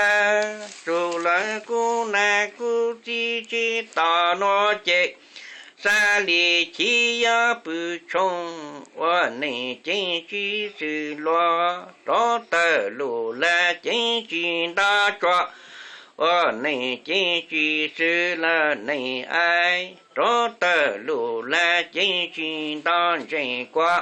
Tsuj lawv kub nag kub txiv tsis tos nuav ces, xav li chiv yuav pw tshoo, ua neeg ceeb tsis xwm luag, rov tawm lug lawm ceeb tsis nto tsua, ua neeg ceeb tsis xwm lawm neeg aiv, rov tawm lug lawm ceeb tsis nto ntseeg kua,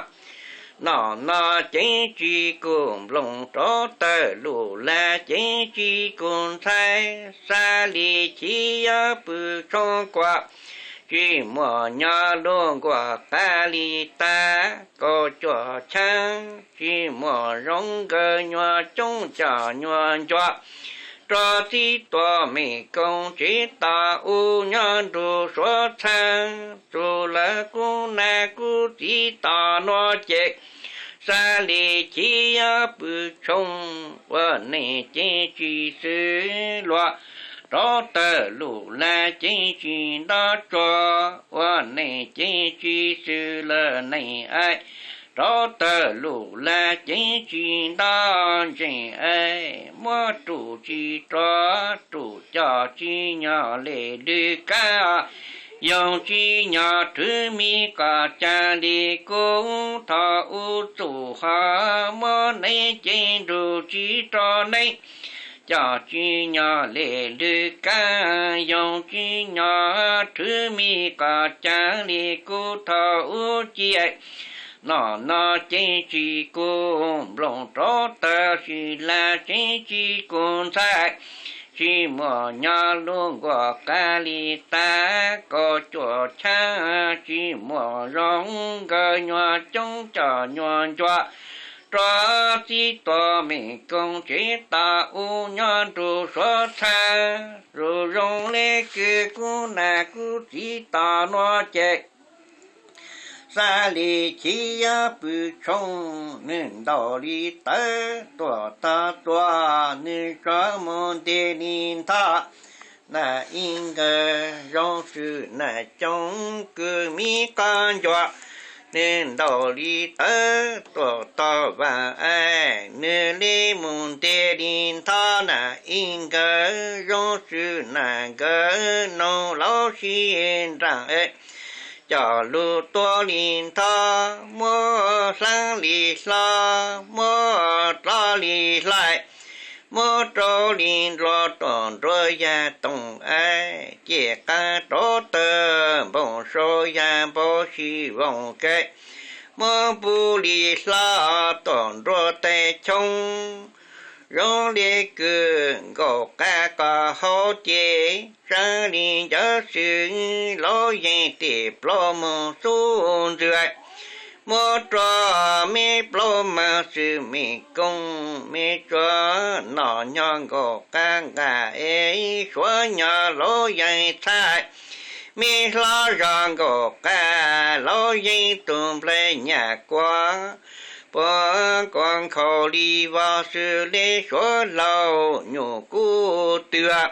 noj no ceeb tsis kub nplooj, rov tawm lug lawm ceeb tsis kub ntxhais, xav li chiv yuav pw tshoo kua, tsis muaj nyob lub nkuaj qab li tag, kaum cuaj chaab, tsis muaj zoo nkawd nyuag coob coj nyuag ncua, rov txib tuam mej koob tsev tos u nyob nrug Suav txheeb, tsuj lawv kub nag kub txiv tos nuav ces, xav li chiv yuav pw tshoo, ua neeg ceeb tsis xwm luag, rov tawm lug lawm ceeb tsis nto tsua, ua neeg ceeb tsis xwm lawm neeg aiv, rov tawm lug lawm ceeb tsis nto ntseeg aiv, muab rub tsis rua, rub coj tsis nyog le lwm kab, yoo tsis nyog rwv mi qas caag li kub thov u txuj hov, muab neeb ceeb nrug tsis rua neeb, coj tsis nyog le lwm kab, yoo tsis nyog rwv mi qas caag li kub thov u ci, noj no ceeb tsis kub nplooj, rov tawm sim lawm ceeb tsis kub ntxhais, tsis muaj nyob lub nkuaj qab li tag, kaum cuaj chaab, tsis muaj zoo nkawd nyuag coob coj nyuag ncua, rov txib tuam mej koob tsev tos u nyob nrug Suav txheeb, zoo zoo le kws kub nag kub txiv tos nuav ces, xav li chiv yuav pw tshoo, nwg ntaus li tawv tuam tog tuag, nwg tsuav moog nteg li ntho, nag ib nkawd zoo tswm nag coob kws mi qab ncua, nwg ntaus li tawv tuam tog vaaj aim, nwg le moog nteg li ntho, nag ib nkawd zoo tswm nag nkawd noog lauj sib nraag, coj lug tuag li ntho, muab hlaab li hlob, muab dlov li hlais, muab rau li nrua tuam nruab yag toom aim, ces qaab rov tawm npoo sau yag npau si voog ke, muab npu li hlob tuam nruab tais choob, zoo le kws nkaum qab qos hauv ces, tsaab li ncawv xwm lauj yeej tes plaub moog xub ntxwg, muab rua meb plaub moog xwm mej koob, meb tsuav noj nyob nkaum qab nqaj es suav nyob lauj yeej txhaj, meb hlob zog nkaum qab lauj yeej tug nplhaib nyaj kuab, puab kuab nkhaus li vog xwm le suav laug nyuj kub twg.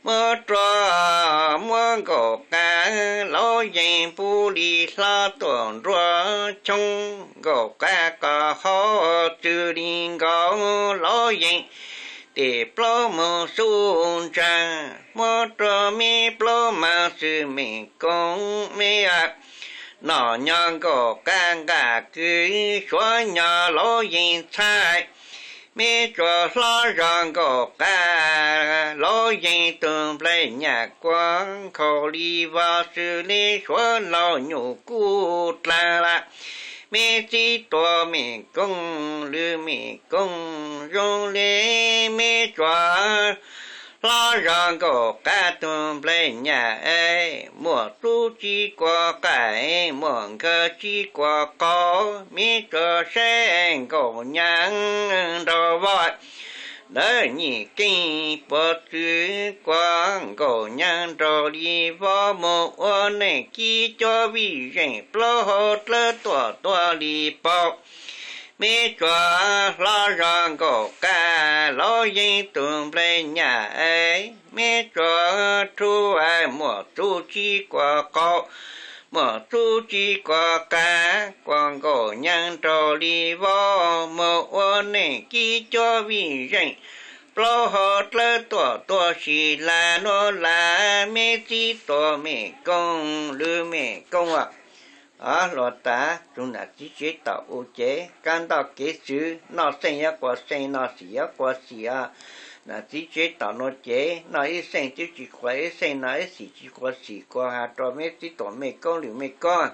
Muab rua muab nkaum qab lauj yeej npu li hlob tuam nruab choob, nkaum qab qos hauv xwm li nkaus lauj yeej tes plaub moog xub ntsaag, muab rua meb plaub moog xwm mej koob, meb noj nyob nkaum qab nqaj kws suav nyob lauj yeej txhaj, meb tsuav hlob zog nkaum qab lauj yeej tug nplhaib nyaj kuab, nkhaus li vog xwm le suav laug nyuj kub dlaag lawm, meb txib tuam mej koob lwm mej koob, zoo le meb tsuav hlob zog nkaum qab tug nplhaib nyaj aim, muaj txuj tsis kuas qaim, muaj nkawg tsis kuas qau, meb tsuav saib nkaum nyaab nraug vog, ntawd nyij keeb puab txwv kuas nkaum nyaab nraug li vog, moog ua neej kib cuab vij zeej plaub hau dlawb tuam tuab li paug. Meb tsuav hlob zog nkaum qab lauj yeej tug nplhaib nyaj aim, meb tsuav rhuv muaj txuj tsis kuas qau, muaj txuj tsis kuas qaim, kuas nkaum nyaab nraug li vog, moog ua neej kib cuab vij zeej plaub hau dlawb tuaj tuaj sim laj nuav laj, mej txib tuam mej koob lwm mej koob as. Luag tas tug nam txiv tsev tom u ces kab ntoj kev xwv, noj xeej yuav quas xeej, noj xim yuav quas xim os. Nam txiv tsev tom nuav ces noj ib xeej twb tsis quas ib xeej, noj ib xim tsis quas xim, kuas has rua mej txib tuam mej koob lwm mej koob.